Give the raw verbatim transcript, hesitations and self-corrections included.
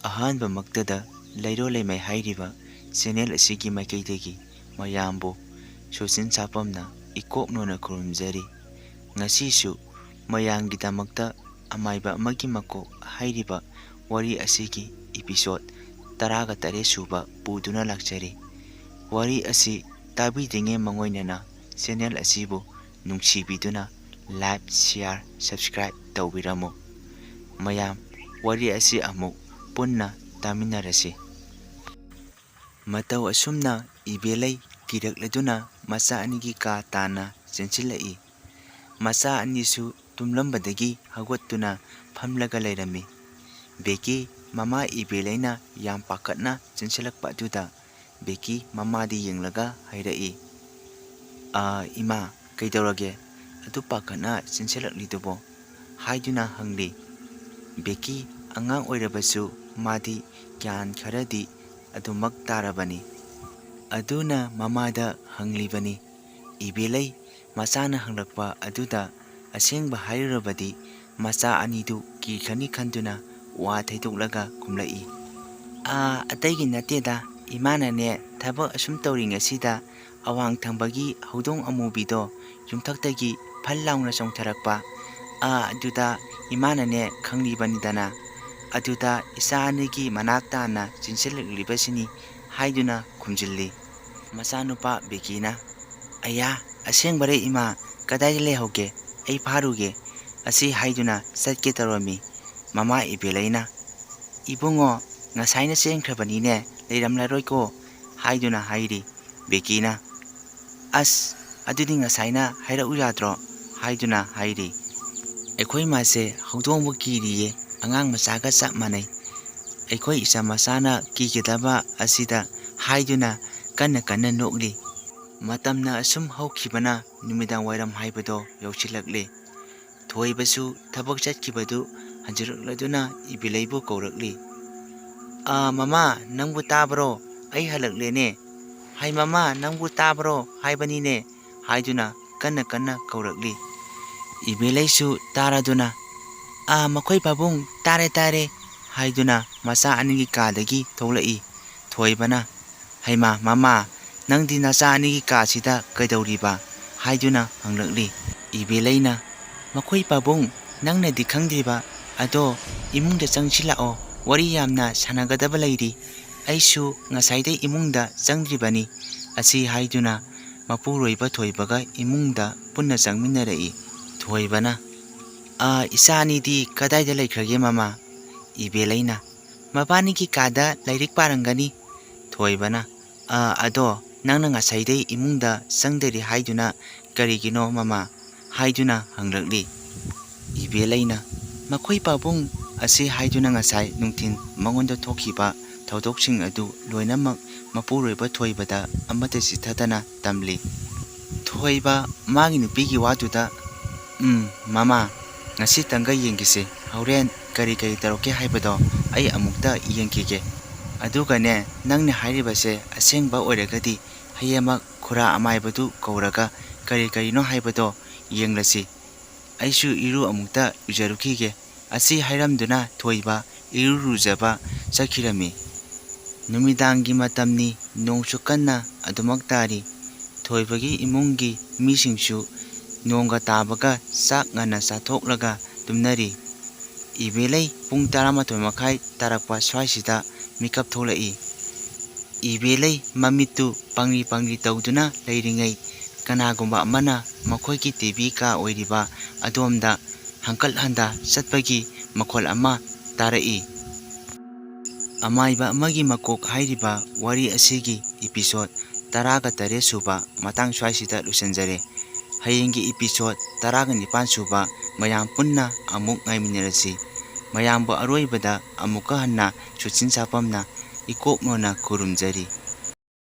ꯑꯍꯥꯟꯕꯃꯛꯇꯗ ꯂꯩꯔꯣ ꯂꯩꯃꯥꯏ ꯍꯥꯏꯔꯤꯕ ꯆꯦꯅꯦꯜ ꯑꯁꯤꯒꯤ ꯃꯥꯏꯀꯩꯗꯒꯤ ꯃꯌꯥꯝꯕꯨ ꯁꯨꯁꯤꯟ ꯁꯥꯄꯝꯅ ꯏꯀꯣꯛ ꯅꯣꯟꯅ ꯈꯨꯔꯨꯝꯖꯔꯤ꯫ ꯉꯁꯤꯁꯨ ꯃꯌꯥꯝꯒꯤꯗꯃꯛꯇ ꯑꯃꯥꯏꯕ ꯑꯃꯒꯤ ꯃꯀꯣꯛ ꯍꯥꯏꯔꯤꯕ ꯋꯥꯔꯤ ꯑꯁꯤꯒꯤ ꯏꯄꯤꯁꯣꯠ ꯇꯔꯥꯒ ꯇꯔꯦꯠ ꯁꯨꯕ ꯄꯨꯗꯨꯅ ꯂꯥꯛꯆꯔꯤ꯫ ꯋꯥꯔꯤ ꯑꯁꯤ ꯇꯥꯕꯤꯗ꯭ꯔꯤꯉꯩ ꯃꯉꯣꯏꯅꯅ ꯆꯦꯅꯦꯜ ꯑꯁꯤꯕꯨ ꯅꯨꯡꯁꯤꯕꯤꯗꯨꯅ like, share, subscribe ꯇꯧꯕꯤꯔꯝꯃꯨ꯫ ꯃꯌꯥꯝ, ꯋꯥꯔꯤ ꯑꯁꯤ ꯑꯃꯨꯛ ꯄꯨꯟꯅ ꯇꯥꯃꯤꯟꯅꯔꯁꯤ꯫ ꯃꯇꯧ ꯑꯁꯨꯝꯅ ꯏꯕꯦꯂꯩ ꯀꯤꯔꯛꯂꯗꯨꯅ ꯃꯆꯥ ꯑꯅꯤꯒꯤ ꯀꯥ ꯇꯥꯟꯅ ꯆꯦꯟꯁꯤꯜꯂꯛꯏ꯫ ꯃꯆꯥ ꯑꯅꯤꯁꯨ ꯇꯨꯝꯂꯝꯕꯗꯒꯤ ꯍꯧꯒꯠꯇꯨꯅ ꯐꯝꯂꯒ ꯂꯩꯔꯝꯃꯤ꯫ ꯕꯦꯀꯤ ꯃꯃꯥ ꯏꯕꯦꯂꯩꯅ ꯌꯥꯝ ꯄꯥꯈꯠꯅ ꯆꯦꯟꯁꯤꯜꯂꯛꯄ ꯑꯗꯨꯗ ꯕꯦꯀꯤ ꯃꯃꯥꯗ ꯌꯦꯡꯂꯒ ꯍꯥꯏꯔꯛꯏ, "ꯑꯥ, ꯏꯃꯥ, ꯀꯩꯗꯧꯔꯒꯦ? ꯑꯗꯨ ꯄꯥꯈꯠꯅ ꯆꯦꯟꯁꯤꯜꯂꯛꯂꯤꯗꯨꯕꯣ?" ꯍꯥꯏꯗꯨꯅ ꯍꯪꯂꯤ꯫ ꯕꯦꯀꯤ ꯑꯉꯥꯡ ꯑꯣꯏꯔꯕꯁꯨ ꯃꯥꯗꯤ ꯒ꯭ꯌꯥꯟ ꯈꯔꯗꯤ ꯑꯗꯨꯃꯛ ꯇꯥꯔꯕꯅꯤ꯫ ꯑꯗꯨꯅ ꯃꯃꯥꯗ ꯍꯪꯂꯤꯕꯅꯤ꯫ ꯏꯕꯦꯂꯩ ꯃꯆꯥꯅ ꯍꯪꯂꯛꯄ ꯑꯗꯨꯗ ꯑꯁꯦꯡꯕ ꯍꯥꯏꯔꯨꯔꯕꯗꯤ ꯃꯆꯥ ꯑꯅꯤꯗꯨ ꯀꯤꯈ꯭ꯔꯅꯤ ꯈꯟꯗꯨꯅ ꯋꯥ ꯊꯩꯗꯣꯛꯂꯒ ꯈꯨꯝꯂꯛꯏ꯫ "ꯑꯥ, ꯑꯇꯩꯒꯤ ꯅꯠꯇꯦꯗ, ꯏꯃꯥꯅꯅꯦ ꯊꯕꯛ ꯑꯁꯨꯝ ꯇꯧꯔꯤꯉꯩꯁꯤꯗ ꯑꯋꯥꯡ ꯊꯪꯕꯒꯤ ꯍꯧꯗꯣꯡ ꯑꯃꯨꯕꯤꯗꯣ ꯌꯨꯝꯊꯛꯇꯒꯤ ꯐꯜ ꯂꯥꯎꯅ ꯆꯣꯡꯊꯔꯛꯄ꯫ ꯑꯥ, ꯑꯗꯨꯗ ꯏꯃꯥꯅꯅꯦ ꯈꯪꯂꯤꯕꯅꯤꯗꯅ꯫ ꯑꯗꯨꯗ ꯏꯆꯥ ꯑꯅꯤꯒꯤ ꯃꯅꯥꯛ ꯇꯥꯟꯅ ꯆꯦꯟꯁꯤꯜꯂꯛꯂꯤꯕꯁꯤꯅꯤ" ꯍꯥꯏꯗꯨꯅ ꯈꯨꯝꯖꯤꯜꯂꯤ꯫ ꯃꯆꯥꯅꯨꯄꯥ ꯕꯦꯀꯤꯅ, "ꯑꯌꯥ, ꯑꯁꯦꯡꯕꯔꯦ ꯏꯃꯥ, ꯀꯗꯥꯏꯗ ꯂꯩꯍꯧꯒꯦ? ꯑꯩ ꯐꯥꯔꯨꯒꯦ" ꯑꯁꯤ ꯍꯥꯏꯗꯨꯅ ꯆꯠꯀꯦ ꯇꯧꯔꯝꯃꯤ꯫ ꯃꯃꯥ ꯏꯕꯦꯂꯩꯅ, "ꯏꯕꯨꯡꯉꯣ, ꯉꯁꯥꯏꯅ ꯆꯦꯟꯈ꯭ꯔꯕꯅꯤꯅꯦ, ꯂꯩꯔꯝꯂꯔꯣꯏꯀꯣ" ꯍꯥꯏꯗꯨꯅ ꯍꯥꯏꯔꯤ꯫ ꯕꯦꯀꯤꯅ, "ꯑꯁ, ꯑꯗꯨꯗꯤ ꯉꯁꯥꯏꯅ ꯍꯥꯏꯔꯛꯎ ꯌꯥꯗ꯭ꯔꯣ?" ꯍꯥꯏꯗꯨꯅ ꯍꯥꯏꯔꯤ꯫ "ꯑꯩꯈꯣꯏ ꯃꯥꯁꯦ ꯍꯧꯗꯣꯡꯕꯨ ꯀꯤꯔꯤꯌꯦ, ꯑꯉꯥꯡ ꯃꯆꯥꯒ ꯆꯞ ꯃꯥꯟꯅꯩ꯫ ꯑꯩꯈꯣꯏ ꯏꯆꯥ ꯃꯆꯥꯅ ꯀꯤꯒꯗꯕ ꯑꯁꯤꯗ" ꯍꯥꯏꯗꯨꯅ ꯀꯟꯅ ꯀꯟꯅ ꯅꯣꯛꯂꯤ꯫ ꯃꯇꯝꯅ ꯑꯁꯨꯝ ꯍꯧꯈꯤꯕꯅ ꯅꯨꯃꯤꯗꯥꯡ ꯋꯥꯏꯔꯝ ꯍꯥꯏꯕꯗꯣ ꯌꯧꯁꯤꯜꯂꯛꯂꯦ꯫ ꯊꯣꯏꯕꯁꯨ ꯊꯕꯛ ꯆꯠꯈꯤꯕꯗꯨ ꯍꯟꯖꯤꯜꯂꯛꯂꯗꯨꯅ ꯏꯕꯦꯂꯩꯕꯨ ꯀꯧꯔꯛꯂꯤ꯫ "ꯑꯥ, ꯃꯃꯥ, ꯅꯪꯕꯨ ꯇꯥꯕ꯭ꯔꯣ? ꯑꯩ ꯍꯜꯂꯛꯂꯦꯅꯦ꯫ ꯍꯥꯏ ꯃꯃꯥ, ꯅꯪꯕꯨ ꯇꯥꯕ꯭ꯔꯣ ꯍꯥꯏꯕꯅꯤꯅꯦ" ꯍꯥꯏꯗꯨꯅ ꯀꯟꯅ ꯀꯟꯅ ꯀꯧꯔꯛꯂꯤ꯫ ꯏꯕꯦꯂꯩꯁꯨ ꯇꯥꯔꯗꯨꯅ, "ꯑꯥ, ꯃꯈꯣꯏ ꯄꯥꯕꯨꯡ, ꯇꯥꯔꯦ, ꯇꯥꯔꯦ" ꯍꯥꯏꯗꯨꯅ ꯃꯆꯥ ꯑꯅꯤꯒꯤ ꯀꯥꯗꯒꯤ ꯊꯣꯛꯂꯛꯏ꯫ ꯊꯣꯏꯕꯅ, "ꯍꯩꯃꯥ, ꯃꯃꯥ, ꯅꯪꯗꯤ ꯅꯆꯥ ꯑꯅꯤꯒꯤ ꯀꯥꯁꯤꯗ ꯀꯩꯗꯧꯔꯤꯕ?" ꯍꯥꯏꯗꯨꯅ ꯍꯪꯂꯛꯂꯤ꯫ ꯏꯕꯦꯂꯩꯅ, "ꯃꯈꯣꯏ ꯄꯥꯕꯨꯡ, ꯅꯪꯅꯗꯤ ꯈꯪꯗ꯭ꯔꯤꯕ, ꯑꯗꯣ ꯏꯃꯨꯡꯗ ꯆꯪꯁꯤꯜꯂꯛꯑꯣ, ꯋꯥꯔꯤ ꯌꯥꯝꯅ ꯁꯥꯟꯅꯒꯗꯕ ꯂꯩꯔꯤ꯫ ꯑꯩꯁꯨ ꯉꯁꯥꯏꯗꯩ ꯏꯃꯨꯡꯗ ꯆꯪꯗ꯭ꯔꯤꯕꯅꯤ" ꯑꯁꯤ ꯍꯥꯏꯗꯨꯅ ꯃꯄꯨꯔꯣꯏꯕ ꯊꯣꯏꯕꯒ ꯏꯃꯨꯡꯗ ꯄꯨꯟꯅ ꯆꯪꯃꯤꯟꯅꯔꯛꯏ꯫ ꯊꯣꯏꯕꯅ, "ꯑꯥ, ꯏꯆꯥ ꯑꯅꯤꯗꯤ ꯀꯗꯥꯏꯗ ꯂꯩꯈ꯭ꯔꯒꯦ, ꯃꯃꯥ?" ꯏꯕꯦꯂꯩꯅ, "ꯃꯕꯥꯅꯤꯒꯤ ꯀꯥꯗ ꯂꯥꯏꯔꯤꯛ ꯄꯥꯔꯝꯒꯅꯤ"꯫ ꯊꯣꯏꯕꯅ, "ꯑꯥ, ꯑꯗꯣ ꯅꯪꯅ ꯉꯁꯥꯏꯗꯩ ꯏꯃꯨꯡꯗ ꯆꯪꯗꯔꯤ ꯍꯥꯏꯗꯨꯅ ꯀꯔꯤꯒꯤꯅꯣ, ꯃꯃꯥ?" ꯍꯥꯏꯗꯨꯅ ꯍꯪꯂꯛꯂꯤ꯫ ꯏꯕꯦꯂꯩꯅ, "ꯃꯈꯣꯏ ꯄꯥꯕꯨꯡ" ꯑꯁꯤ ꯍꯥꯏꯗꯨꯅ ꯉꯁꯥꯏ ꯅꯨꯡꯊꯤꯜ ꯃꯉꯣꯟꯗ ꯊꯣꯛꯈꯤꯕ ꯊꯧꯗꯣꯛꯁꯤꯡ ꯑꯗꯨ ꯂꯣꯏꯅꯃꯛ ꯃꯄꯨꯔꯣꯏꯕ ꯊꯣꯏꯕꯗ ꯑꯃꯠꯇ ꯆꯤꯠꯊꯗꯅ ꯇꯝꯂꯤ꯫ ꯊꯣꯏꯕ ꯃꯥꯒꯤ ꯅꯨꯄꯤꯒꯤ ꯋꯥꯗꯨꯗ, "ꯎꯝ, ꯃꯃꯥ, ꯉꯁꯤꯇꯪꯒ ꯌꯦꯡꯈꯤꯁꯦ, ꯍꯣꯔꯦꯟ ꯀꯔꯤ ꯀꯔꯤ ꯇꯧꯔꯛꯀꯦ ꯍꯥꯏꯕꯗꯣ ꯑꯩ ꯑꯃꯨꯛꯇ ꯌꯦꯡꯈꯤꯒꯦ꯫ ꯑꯗꯨꯒꯅꯦ, ꯅꯪꯅ ꯍꯥꯏꯔꯤꯕꯁꯦ ꯑꯁꯦꯡꯕ ꯑꯣꯏꯔꯒꯗꯤ ꯍꯌꯦꯡꯃꯛ ꯈꯨꯔꯥ ꯑꯃꯥꯏꯕꯗꯨ ꯀꯧꯔꯒ ꯀꯔꯤ ꯀꯔꯤꯅꯣ ꯍꯥꯏꯕꯗꯣ ꯌꯦꯡꯂꯁꯤ꯫ ꯑꯩꯁꯨ ꯏꯔꯨ ꯑꯃꯨꯛꯇ ꯂꯨꯖꯔꯨꯈꯤꯒꯦ" ꯑꯁꯤ ꯍꯥꯏꯔꯝꯗꯨꯅ ꯊꯣꯏꯕ ꯏꯔꯨ ꯂꯨꯖꯕ ꯆꯠꯈꯤꯔꯝꯃꯤ꯫ ꯅꯨꯃꯤꯗꯥꯡꯒꯤ ꯃꯇꯝꯅꯤ, ꯅꯣꯡꯁꯨ ꯀꯟꯅ ꯑꯗꯨꯃꯛ ꯇꯥꯔꯤ꯫ ꯊꯣꯏꯕꯒꯤ ꯏꯃꯨꯡꯒꯤ ꯃꯤꯁꯤꯡꯁꯨ ꯅꯣꯡꯒ ꯇꯥꯕꯒ ꯆꯥꯛ ꯉꯟꯅ ꯆꯥꯊꯣꯛꯂꯒ ꯇꯨꯝꯅꯔꯤ꯫ ꯏꯕꯦꯂꯩ ꯄꯨꯡ ꯇꯔꯥꯃꯥꯊꯣꯏ ꯃꯈꯥꯏ ꯇꯥꯔꯛꯄ ꯁ꯭ꯋꯥꯏꯁꯤꯗ ꯃꯤꯀꯞ ꯊꯣꯛꯂꯛꯏ꯫ ꯏꯕꯦꯂꯩ ꯃꯃꯤꯠꯇꯨ ꯄꯪꯂꯤ ꯄꯪꯂꯤ ꯇꯧꯗꯨꯅ ꯂꯩꯔꯤꯉꯩ, ꯀꯅꯥꯒꯨꯝꯕ ꯑꯃꯅ ꯃꯈꯣꯏꯒꯤ ꯇꯤ ꯚꯤ ꯀꯥ ꯑꯣꯏꯔꯤꯕ ꯑꯗꯣꯝꯗ ꯍꯪꯀꯠ ꯍꯟꯗ ꯆꯠꯄꯒꯤ ꯃꯈꯣꯜ ꯑꯃ ꯇꯥꯔꯛꯏ꯫ ꯑꯃꯥꯏꯕ ꯑꯃꯒꯤ ꯃꯀꯣꯛ ꯍꯥꯏꯔꯤꯕ ꯋꯥꯔꯤ ꯑꯁꯤꯒꯤ episode ꯇꯔꯥꯒ ꯇꯔꯦꯠ ꯁꯨꯕ ꯃꯇꯥꯡ ꯁ꯭ꯋꯥꯏꯁꯤꯗ ꯂꯣꯏꯁꯤꯟꯖꯔꯦ꯫ ꯍꯌꯦꯡꯒꯤ episode ꯇꯔꯥꯒ ꯅꯤꯄꯥꯟ ꯁꯨꯕ ꯃꯌꯥꯝ ꯄꯨꯟꯅ ꯑꯃꯨꯛ ꯉꯥꯏꯃꯤꯟꯅꯔꯁꯤ꯫ ꯃꯌꯥꯝꯕꯨ ꯑꯔꯣꯏꯕꯗ ꯑꯃꯨꯛꯀ ꯍꯟꯅ ꯁꯨꯆꯤꯟ ꯁꯥꯐꯝꯅ ꯏꯀꯣꯛ ꯅꯣꯟꯅ ꯈꯨꯔꯨꯝꯖꯔꯤ꯫